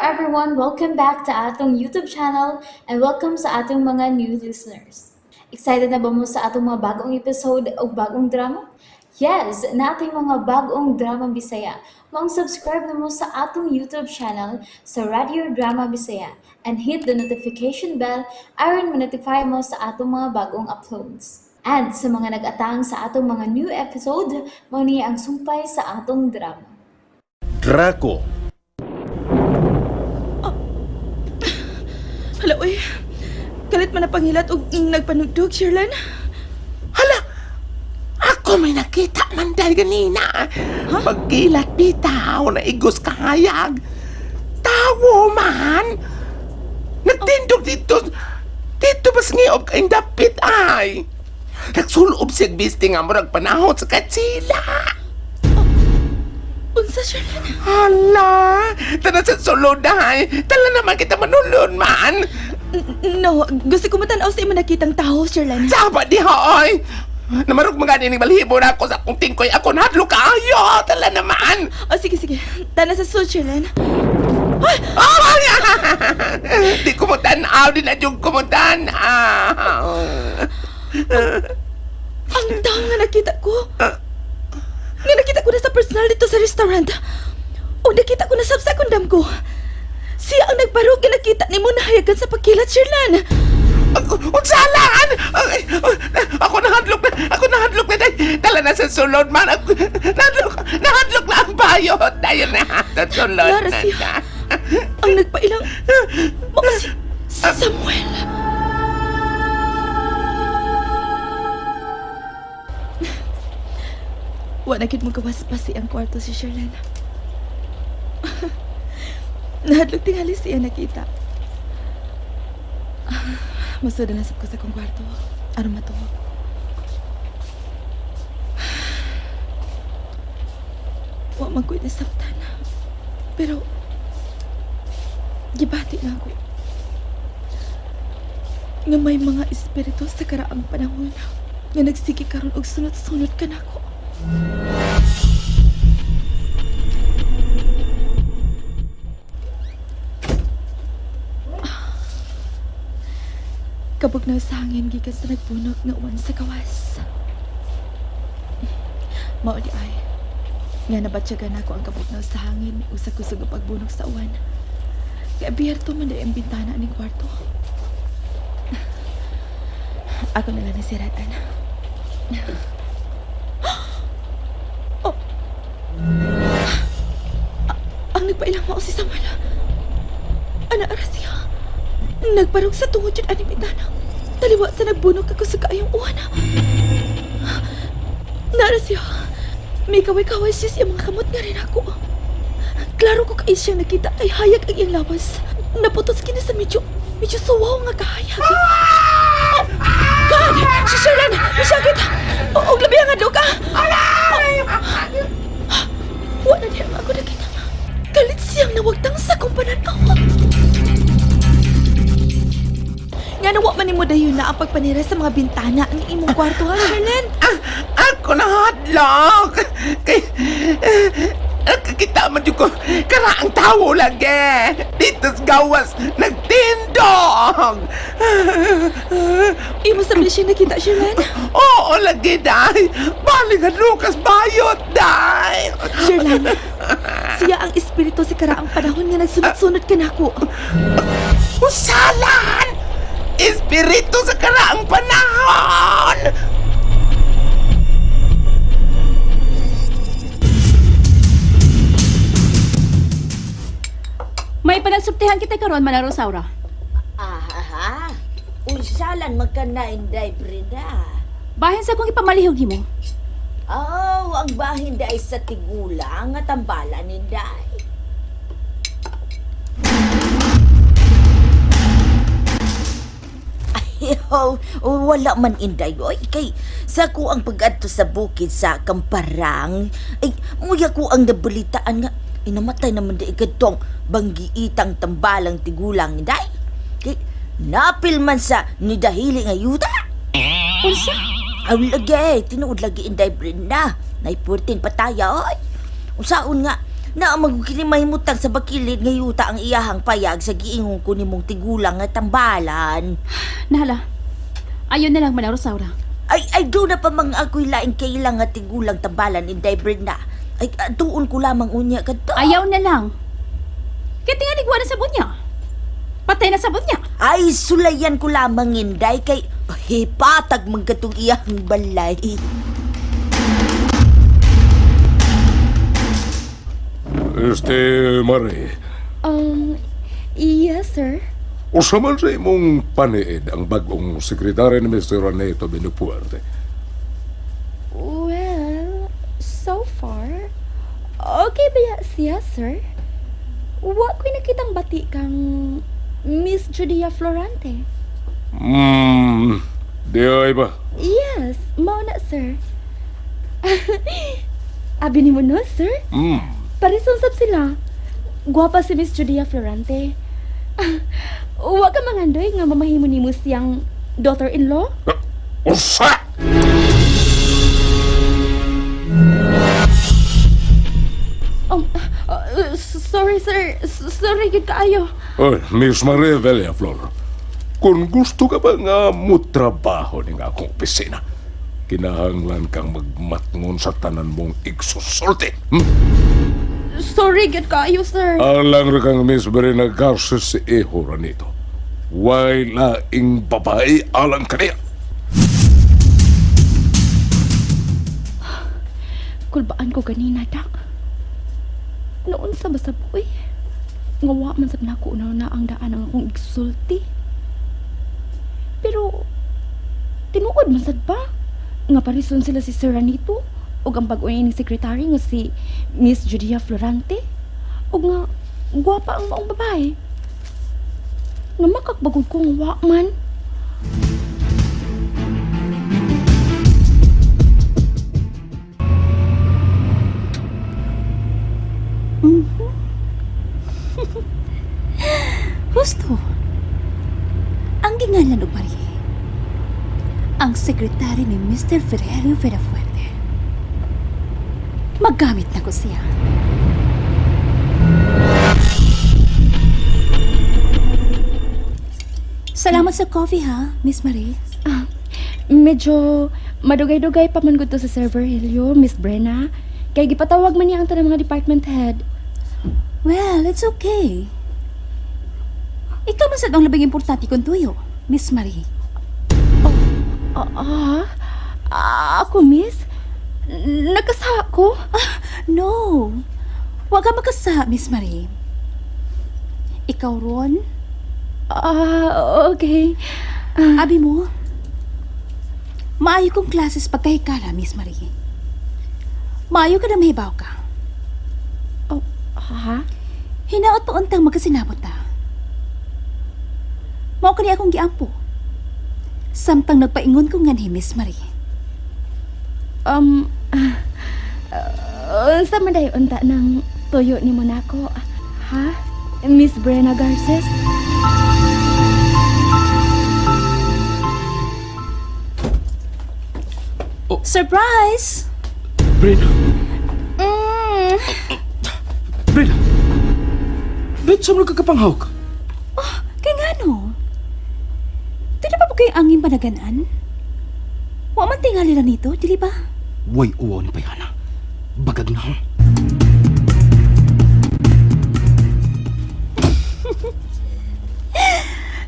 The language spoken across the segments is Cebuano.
everyone! Welcome back to atong YouTube channel and welcome sa atong mga new listeners. Excited na ba mo sa atong mga bagong episode o bagong drama? Yes, nating mga bagong drama Bisaya. Maong subscribe na mo sa atong YouTube channel sa Radio Drama Bisaya and hit the notification bell aron ma-notify mo sa atong mga bagong uploads. And sa mga nag-atang sa atong mga new episode, mao ni ang sumpay sa atong drama. Draco. Hala, uy. Kalit man na panghilat og nagpanugdog, Sherlan. Hala! Ako may nakita man dahil ganina. Huh? Pagkilat bitaw na igos kahayag. Tawo man! Nagtindog dito. Dito bas ngiob kay dapit ay. Nagsulob siya bisti nga murag panahon sa katsila. Unsa, Sherlan? Hala! Tana sa sulod ay. Tala naman kita manulon man. No, gusto ko matanaw sa imo nakitang tao, Sherlan. Saba di hoy! Namarog mga nining balhibo na ako sa akong tingkoy. Ako nahadlo kaayo! Tala naman! O, sige, sige. Tana sa sulod, Sherlan. Oh, di ko mo tanaw, di na jud ko mo tanaw. Ang tao nga nakita ko. Nga nakita ko na sa personal dito sa restaurant. O nakita ko na sa kundam ko. Siya ang nagbarog nga nakita ni mo nahayagan sa pagkilat, Sherlan. Unsalaan! Ako nahadlok na, ako nahadlok na day. Tala na sa sulod man. Ako, nahadlok, nahadlok na ang bayot. Dayon na, sa sulod Lara na. siya. Ang nagpailang mao si Samuel. Wa na gid mo gawas pa siyang kwarto si Sherlyn. Nahadlok tingali siya nakita. Masuda na sab ko sa akong kwarto. Aron matuog. Wa man ko'y nasabtan. Pero gibati na ako nga may mga espiritu sa karaang panahon nga nagsige karon og sunod-sunod kanako. Kabog na sa hangin gikan sa nagbunog nga uwan sa gawas. Mao di ay nga nabatyagan ako ang kabugnaw sa hangin ug sa kusog nga pagbunog sa uwan. Kay abiyerto man dahil ang bintana ning kwarto. Ako na lang nasiratan. Oh. Ang nagpailang mao si Samuel. Ana ara siya. Nagbarog sa tungod yun aning bintana. Taliwa sa nagbunog ako sa kaayong uwan. Nara siya. May kaway-kaway siya sa mga kamot nga rin ako. Klaro ko kay siya nakita kay hayag ang iyang lawas. Naputos kini sa medyo, medyo suwaw nga kahayag. Oh, God! Si Sharon! Misakit! Og labi ang adlaw ka! Wa na diyan ako nakita. Galit siyang nawagtang sa kong pananaw. Nga nawa man nimo dayon na ang pagpanira sa mga bintana ang imong kwarto ha, Sherlyn? Ah, ako nahadlok. Kay, nakakita man jud ko, karaang tawo lagi. Dito sa gawas, nagtindog. Imo sa siya nakita, Sherlyn? Oo, lagi, day. Balik ang Lucas Bayot, day. Sherlan, siya ang espiritu sa karaang panahon nga nagsunod-sunod ka nako. Usalan! Espiritu sa karaang panahon! May panagsultihan kita karon Manang Rosaura. Aha, unsalan man ka na, Inday Brenda. Bahin sa kong ipamalihog nimo. Oh, ang bahin day sa tigulang at ang bala ninday. Ayaw, wala man inday. Oy, kay sa ko ang pag-adto sa bukid sa Kamparang, ay muya ko ang nabalitaan nga inamatay naman di ikatong banggiitang tambalang tigulang inday. Kay napil man sa nidahili nga yuta. Unsa? Aw lagi, tinuod lagi inday Brenda. Nay 14 pataya oy. Unsaon nga Naa man gud kini mahimutang sa bakilid nga yuta ang iyahang payag sa giingon ko nimong tigulang nga tambalan. Nahala. Ayon na lang, Manang Rosaura. Ay, ay, doon na pa mga ako'y laing kailang nga tigulang tambalan in Brenda. Ay, doon ko lamang unya kadto. Ayaw na lang. Kaya tingalig wala sa bunya. Patay na sa bunya. Ay, sulayan ko lamang inday kay hipatag man katong iyang balay. Este, Marie, Yes, sir. usa man sa imong paniid ang bagong sekretary ni Mr. Raneto Benupuerte. Well, so far, okay ba ya siya, sir? Wa ko'y nakitang bati kang Miss Judea Florante. Di ay ba? Yes, mao na, sir. Abi ni mo no, sir? Parison sab sila. Gwapa si Miss Judea Florante. Wa ka mangandoy nga mamahimo nimo siyang daughter-in-law? Usa! Oh, sorry sir. Sorry gid kaayo. Oy, Miss Marie Villaflor, kung gusto ka ba nga mutrabaho ning akong opisina, kinahanglan kang magmatngon sa tanan mong igsusulti. Sorry gid kaayo, sir. Alang ra kang Miss Verena Garces si Eho Ranito. Way laing babae alang kaniya. Kulbaan ko ganina, dak. Noon sa basaboy. Nga wa man sab nako na na ang daan ang akong igsulti. Pero tinuod man sad ba nga parison sila si Sir Ranito ug ang bag-o ning sekretary nga si Miss Judia Florante ug nga gwapa ang maong babae. Nga makakbagod ko nga wa man. Husto. Ang gingalan og Marie. Ang sekretary ni Mr. Virgilio Villafuerte. Maggamit na ko siya. Salamat sa coffee ha, Miss Marie. Ah, medyo madugay-dugay pa man gud to sa Sir Virgilio, Miss Brenna. Kay gipatawag man niya ang tanang mga department head. Well, it's okay. Ikaw man sad ang labing importante kong tuyo, Miss Marie. Ah, ah, ako, miss? Nagkasa ko? No. Huwag ka makasa, Miss Marie. Ikaw ron, Ah, okay. abi mo. Maayo kong classes pagkahikala, Miss Marie. Maayo ka na mahibaw ka. Oh, ha? Hinaot pa untang magkasinabot ta. Mao kani akong giampo. Samtang nagpaingon ko nganhi, Miss Marie. Unsa man day unta ng tuyo ni Monaco, ha? Miss Brenna Garces? Surprise! Brina. Brina. Ba't sa mga kakapanghawk? Kay ngano? Dili ba po kayo angin panaganan? Wa man tingali na nito, dili ba? Way uwaw ni Payana. Bagag na ho.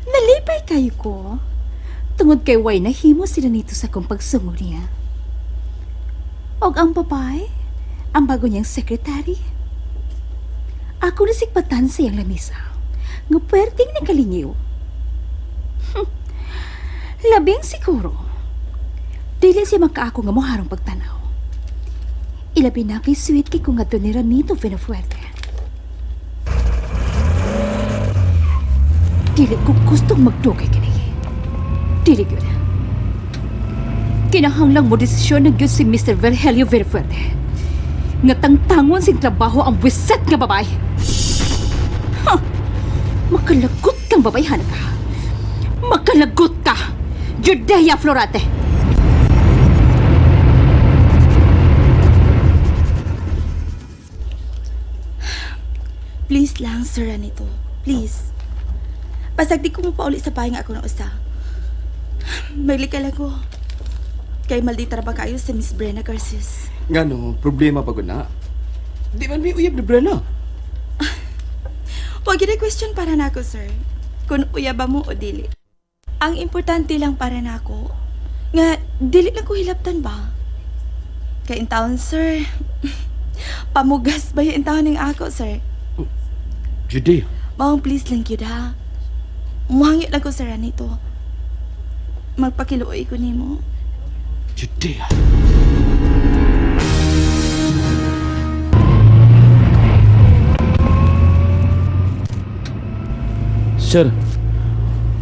Nalipay kayo ko. Tungod kay way nahimo sila nito sa kong pagsungo niya. Og ang babae, ang bago niyang sekretary. Ako nasikpatan sa iyang lamisa. Nga puwerteng nakalingiw. Labing siguro. Dili siya makaako nga moharong pagtanaw. Ilabi na kay sweet kay kung adto ni Ranito Vinafuerte. Dili ko gustong magdugay kini. Dili gyud. Kinahanglang mo desisyon ng gyud si Mr. Virgilio Vinafuerte. Nga tangtangon sing trabaho ang buwiset nga babae. Ha! Makalagot kang babayhan ka. Makalagot ka! Judea Florate! Please lang, Sir Anito. Please. Pasag di ko mo pauli sa bahay nga ako na usa. Maglika lang ko. Kay maldita ra ba kayo si Miss Brenna Garces. Ngano, problema pa gud na. Di man may uyab ni Brenna. Huwag yun question para nako, sir. Kung uya ba mo o dili. Ang importante lang para nako, nga dili lang ko hilabtan ba. Kay in taon, sir. Pamugas ba yung taon ng ako, sir? Judea. Maong please lang yun, ha? Muhangit lang ko, sir, anito. Magpakiluoy ko nimo. Judea. Sir,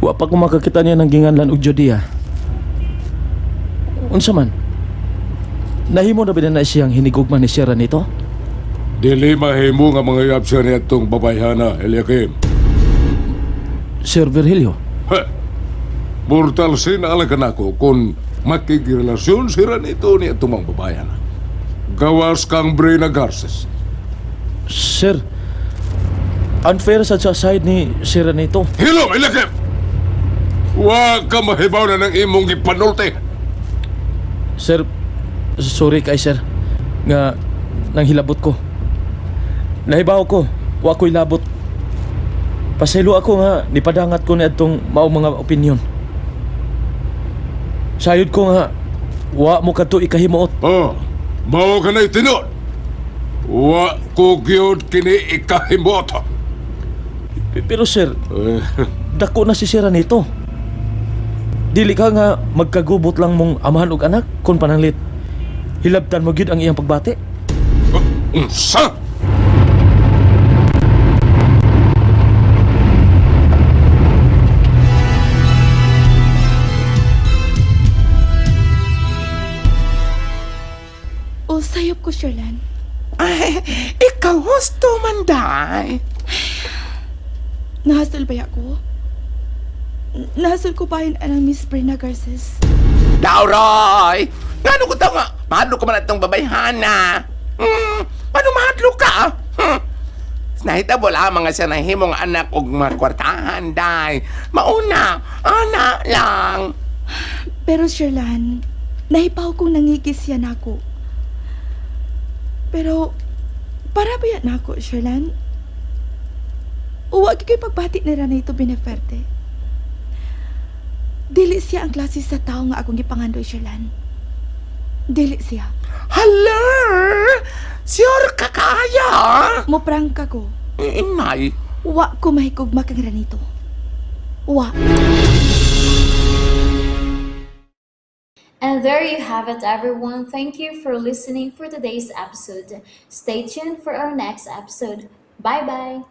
wa pa ko makakita niya ng ginganlan og Judea. Unsa man? Nahimo na ba na siyang hinigugma ni Sierra nito? Dili mahimo nga mga yab siya niadtong babayhana, Eliakim. Sir Virgilio, Ha! Mortal sin alaga nako kung makikirelasyon sira nito ni atong mga babayhana. Gawas kang Brina Garces. Sir, unfair sad sa side ni Sierra nito. Hilom, Eliakim! Wa ka mahibaw na ng imong gipanulti. Sir, sorry kay sir nga nang hilabot ko. Nahibaw ko, wa ko'y labot. Pasaylo ako nga nipadangat ko ni adtong mao mga opinyon. Sayod ko nga wa mo kadto ikahimuot. Oh, mao ka na tinuod. Wa ko gyud kini ikahimot. Pero sir, Eh, dako na si Sir nito. Dili ka nga magkagubot lang mong amahan og anak kung pananglit. Hilabtan mo gyud ang iyang pagbati. Unsa? O sayop ko, Sherlan. Ay, ikaw husto man, day. Nahasol ba ako? Nahasol ko pa yun anang Miss Brenna Garces. Daw, Roy! Ngano ko daw nga? Mahadlok ka man atong babayhana. Paano mahadlok ka? Nahitabo lamang nga siya nahimong anak og makwartahan, day. Mauna, ana lang. Pero Sherlan, nahipaw kong nangigis yan ako. Pero, para ba yan ako, Sherlan? Uwag ko'y pagbati na rin ito, Beneferte. Dili siya ang klase sa tao nga akong gipangandoy, Sherlan. Dili siya. Hala! Sure ka kaya? Muprangka ko. Inay. Wa ko mahikugma kang ranito. Wa. And there you have it, everyone. Thank you for listening for today's episode. Stay tuned for our next episode. Bye bye.